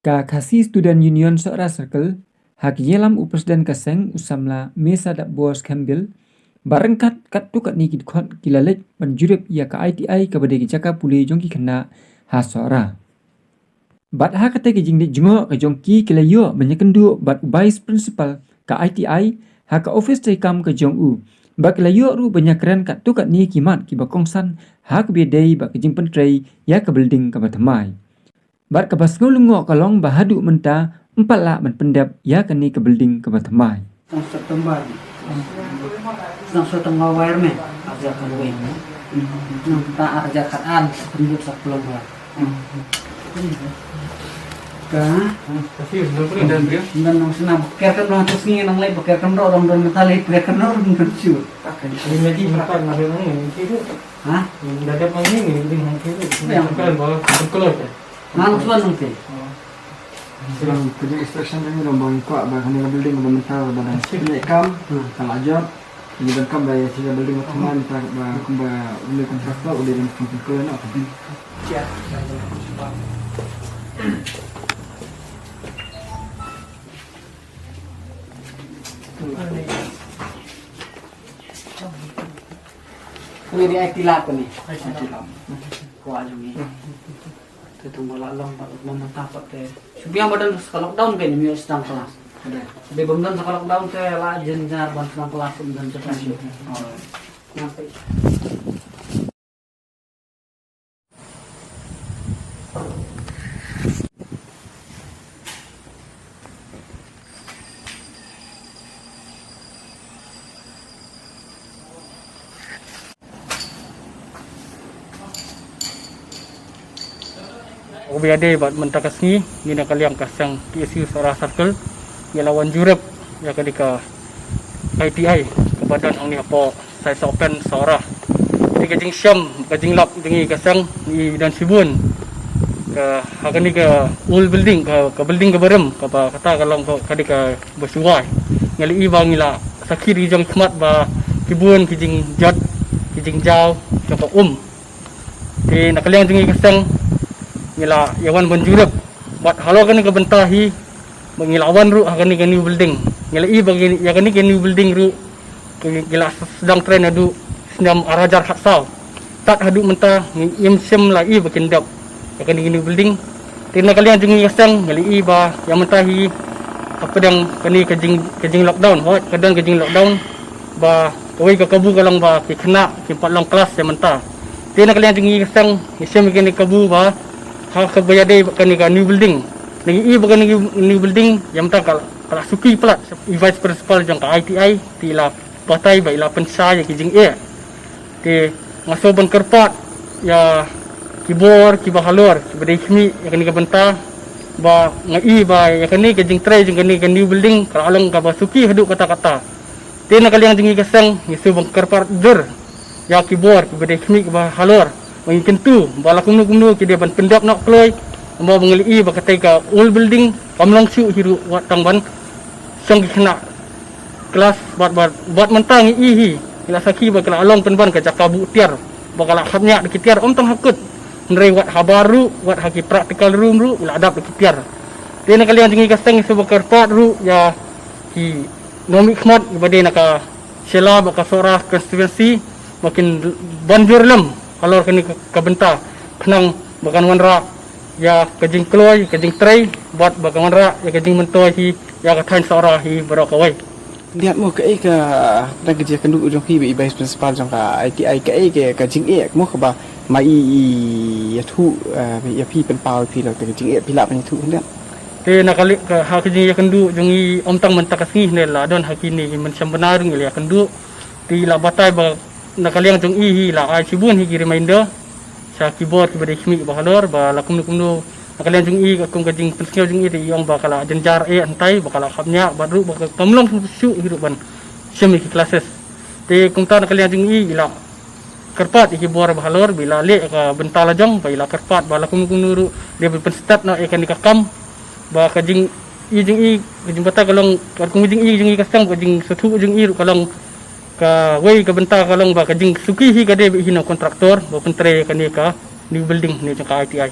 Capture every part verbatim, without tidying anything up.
Ka Khasi Student Union Sohra Circle, ha ka ïalam u President ka seng u samla Mesa Dapbor Skembil, ba ryngkat katto katne ki dkhot ki la leit ban jurip ïa ka I T I kaba dei ka jaka pule jong ki khynnah ha Sohra. Bad ha kata ka jingleit jngoh ka jong ki ki la ïoh ban ïakynduh bad u Vice Principal ka I T I ha ka office treikam ka jong u. Bad ki la ïoh ruh ban ïakren katto katne ki mat kiba kongsan ha kaba ïadei bad ka jingpyntrei ïa ka building kaba thymmai. Bad kaba sngewlyngngoh ka long ba haduh mynta ym pat lah ban pyndep ïa kane ka building kaba thymmai. Tang September. Tang September wire me. Aja kan wing. Nang ta aja kat an. September sa plumber. Ka. Kasi, belum pernah dan dia. Dan nang sana bakar kan nang tu sngi nang lai bakar kan dong dong mentali bakar kan dong dong siu. Ini lagi makan lagi nang ini tu. Ha? Dah dapat ini ni, ini nang tu. Yang kan bawa berkeluar. Ngan swan nang te. Shuwa ka jing inspection jong ngi long ba ngi kwah ba kane ka building ba mynta ba dang pynleit kam, ka la jot. Ngi donkam ba ïa shi building ba thymmai mynta ba kumba u contractor u dei ban pynkloi noh. Kane dei ai tilap kane. Ai tilap. Kwah jong ngi. Te tang ba la long ba la mynta pat te. Shu biang ba don sa ka lockdown kein ym ïoh sdang klas. Dei ba ym don sa ka lockdown te la jynjar ban sdang klas, ym don sa ka. Kaba ïadei bad mynta ka sngi, ngi na ka liang ka seng T S U Sohra Circle, ngi la wan jurip ïa kane ka I T I kaba don hangne hapoh Sai Sohpen Sohra. Te ka jingshem, ka jinglap jong ngi ka seng, ngi don shibun. Ka, ha kane ka old building, ka, ka building kaba rim, kaba kata ka long ka, kane kaba shu wai. Ngi la i ba ngi la sakhi da ki jong ki khmat ba ki bun ki jingjot, ki jingjaw jong ka um. Te na ka liang jong ngi ka seng ngi la ïa wan ban jurip. Bad halor kane ka bynta hi ba ngi la wan ruh ha kane ka new building. Ngi la i ba ïa kane ka new building ruh ngi la sdang trei naduh snem ar hajar khatsaw. Tad haduh mynta ngim shym la i ba kin dep ïa kane ka new building. Te na ka liang jong ngi ka seng ngi la i ba ïa mynta hi hapdeng kane ka jing, ka jing lockdown, hooid ka don ka jing lockdown, ba kawei ka kabu ka long ba ki khynnah kim pat long klas ïa mynta. Te na ka liang jong ngi ka seng ngi shim ïa kane ka kabu ba ha kaba ïadei bad kane ka new building. Ngi i ba kane ka new building ïa mynta ka, ka la suki palat. I vice principal jong ka I T I te i la batai ba i la pynshai ïa ki jingeh. Te nga sngew ban kyrpad ïa ki bor kiba halor kiba dei khmih ïa kane ka bynta ba nga i ba ïa kane ka jingtrei jong kane ka new building ka la long kaba suki haduh katta katta. Te na ka liang jong ngi ka seng ngi sngew ban kyrpad dur ïa ki bor kiba dei khmih kiba halor ba ngin kyntu ba la kumno kumno ki dei ban pyndep noh kloi. Namar ba ngi la i ba katei ka old building kam long shuh hi ruh wat tang ban shong ki khynnah klas bad, bad, bad mynta ngi i hi ngi la sakhi ba ka la long pynban ka jaka buh tiar ba ka la khapngiah da ki tiar ym tang ha kut. Hynrei wat habar ruh, wat ha ki practical room ruh ngi la dap da ki tiar. Te na ka liang jong ngi ka seng ngi sngew ban kyrpad ruh ïa ki nongmihkhmat ba dei na ka Shella bad ka Sohra constituency ba kin ban jur lem halor kane ka, ka bynta khnang ba kan wanrah ïa ka jingkloi ka jingtrei bad ba kan wanrah ïa ka jingmyntoi hi ïa ka thaiñ Sohra hi baroh kawei. Diat mo kaei ka, dang ka jingkynduh jong phi ba i vice principal jong ka I T I, kaei ka, ka jingeh mo kaba ma i, i ïathuh, eh, ïa phi pynpaw phi la ka jingeh phi lah ban ïathuh hynrei. Te na ka liang ka, ha ka jingïakynduh jong i ym tang mynta ka sngi ne la don ha kine ki mynshem bnai ruh ngi la ïakynduh. Te i la batai ba na ka liang jong i hi la ai shibun hi ki reminder sha ki bor kiba dei khmih ba halor ba la kumno kumno na ka liang jong i ka kum ka jingpynsngew jong i te i ong ba ka la jynjar eh hyntai ba ka la khapngiah bad ruh ba ka kam long shuh hi ruh ban shim ïa ki classes. Te kumta na ka liang jong i i la kyrpad ïa ki bor ba halor ba i la leh ïa ka bynta la jong ba i la kyrpad ba la kumno kumno ruh dei ban pynstet noh ïa kane ka kam ba ka jing i jong i ka jingbatai ka long ka kum jing i jong i ka seng ba ka jingsngewthuh jong i ruh ka long kawei ka bynta ka long ba ka jingsuki hi ka dei ba hi na kontraktor ba pyntrei ïa kane ka new building ne jong ka I T I.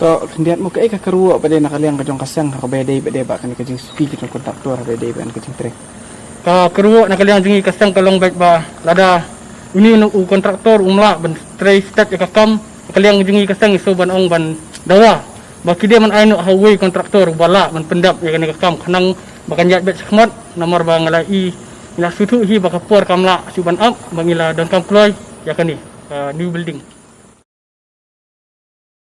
To khyndiat mo, kaei ka kyrwoh ba dei na ka liang ka jong ka seng ha kaba dei ba dei ba kane ka jingsuki ka jong kontraktor ha ba dei ba ka jingtrei? Ka kyrwoh na ka liang jong ngi ka seng ka long beit ba lada uni u kontraktor um lah ban trei stet ïa ka kam, na ka liang jong ngi ka seng ngi shu ban ong ban dawa ba ki dei ban ai noh ha uwei u kontraktor ba lah ban pyndep ïa kane ka kam khnang ba kan ïaid beit shakhmat, namar ba nga la i, nga la sngewthuh hi ba ka por kam lah shu ban ap ba ngi la donkam kloi ïa kane ka new building.